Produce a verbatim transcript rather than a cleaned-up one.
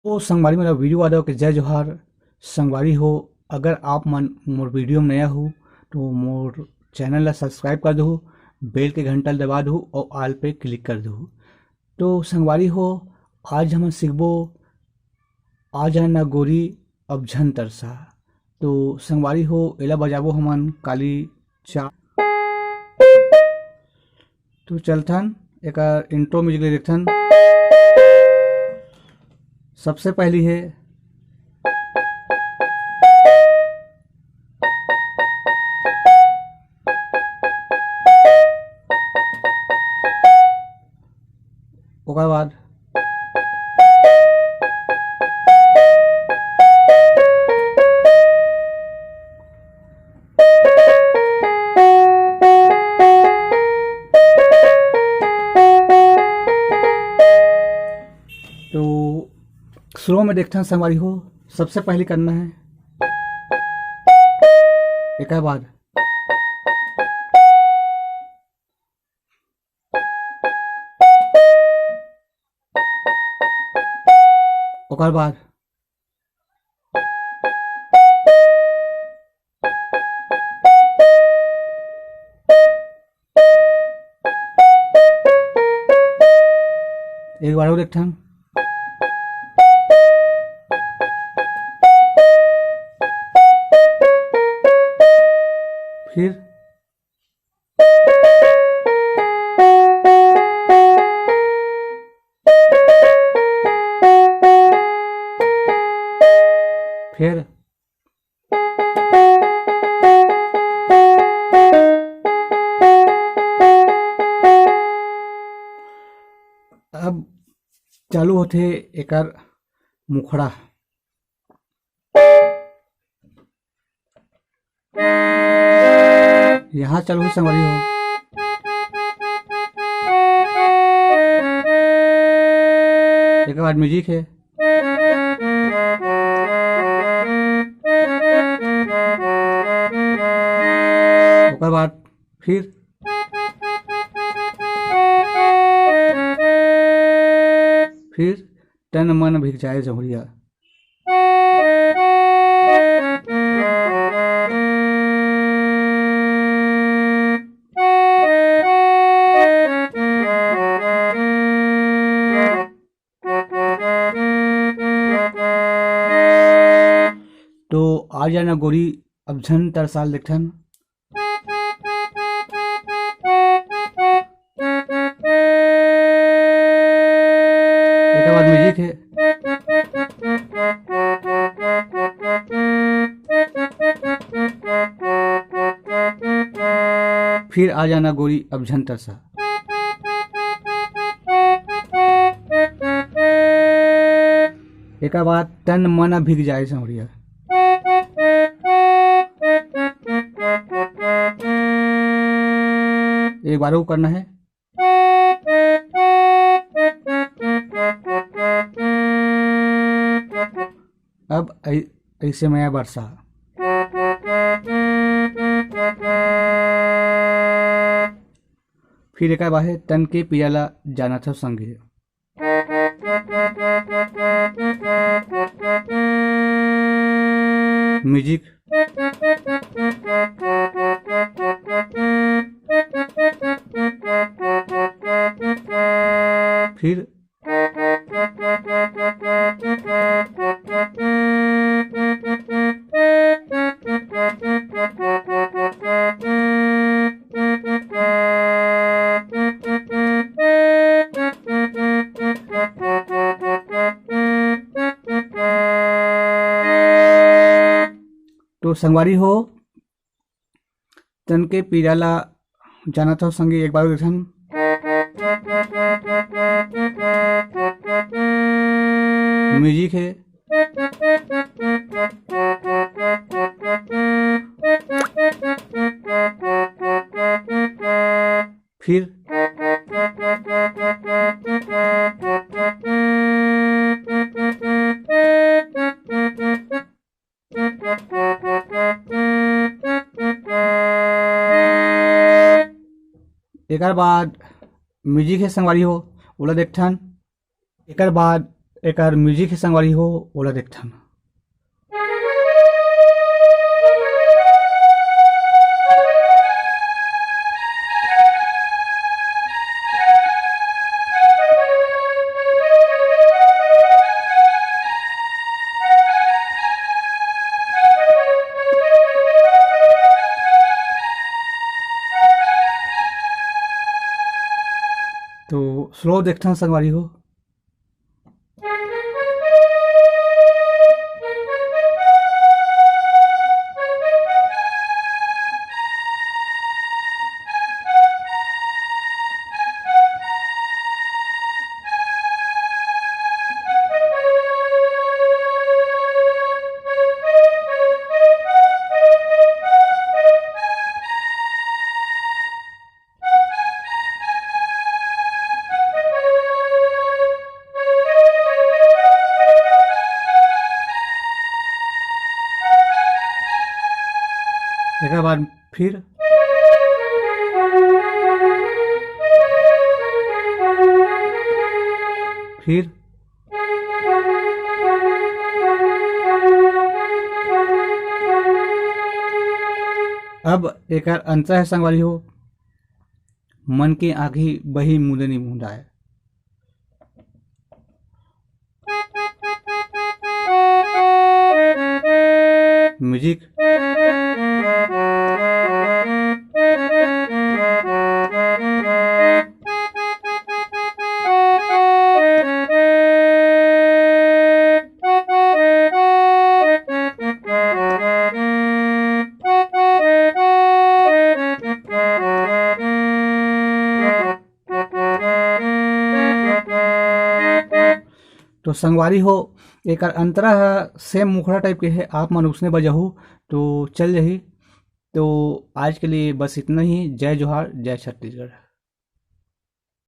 तो संगवारी, मोला वीडियो आदव के जय जोहार। संगवारी हो, अगर आप मन मोर वीडियो में नया हो, तो मोर चैनल ला सब्सक्राइब कर दहू, बेल के घंटा ला दबा दहू और ऑल पे क्लिक कर दहू। तो संगवारी हो, आज हमन सीखबो आ जा ना गोरी अब झन तरसा। तो संगवारी हो, एला बजाबो हमन काली चा। तो चलथन, एकर इंट्रो म्यूजिक ले देखथन। सबसे पहली है, ओकर बाद तो स्लो में देखथन संगवारी हो, सबसे पहले करना है, एकर बाद ओकर बाद एक बार और एक ठन। फिर फिर अब चालू होथे एकर मुखड़ा। यहाँ चालू होथे संगवारी हो। एकर बाद म्यूजिक है। ओकर बाद फिर, फिर तन मन भिग जाए जहुरिया। तो आ जाना गोरी अब झन तरसाल देखथन। एकर बाद म्यूजिक है। फिर आ जाना गोरी अब झन तरसा। एकर बाद तन मन भिग जाए संवरिया। एक बार वो करना है। अब ऐ-, ऐसे मया बरसा। फिर एकर बाहे तन के पीरा ला जानत हव संगे। म्यूजिक। फिर तो संगवारी हो, तन के पीरा ला जानत हो संगी, एक बार देखन। म्यूजिक है। फिर एकर बाद म्यूजिक है संगवारी हो, ओला देखथन। एकर बाद एकर म्यूजिक हे संगवारी हो, ओला देखथन। तो स्लो देखथन संगवारी हो। एकर बाद फिर, फिर अब एकर अंतरा हे संगवारी हो, मन के आँखी बही मुदे नी मुंदाय। म्यूजिक। तो संगवारी हो, एकर अंतरा ह सेम मुखड़ा टाइप के हे, आप मन उसने बजाहू तो चल जाही। तो आज के लिए बस इतना ही। जय जोहार, जय छत्तीसगढ़।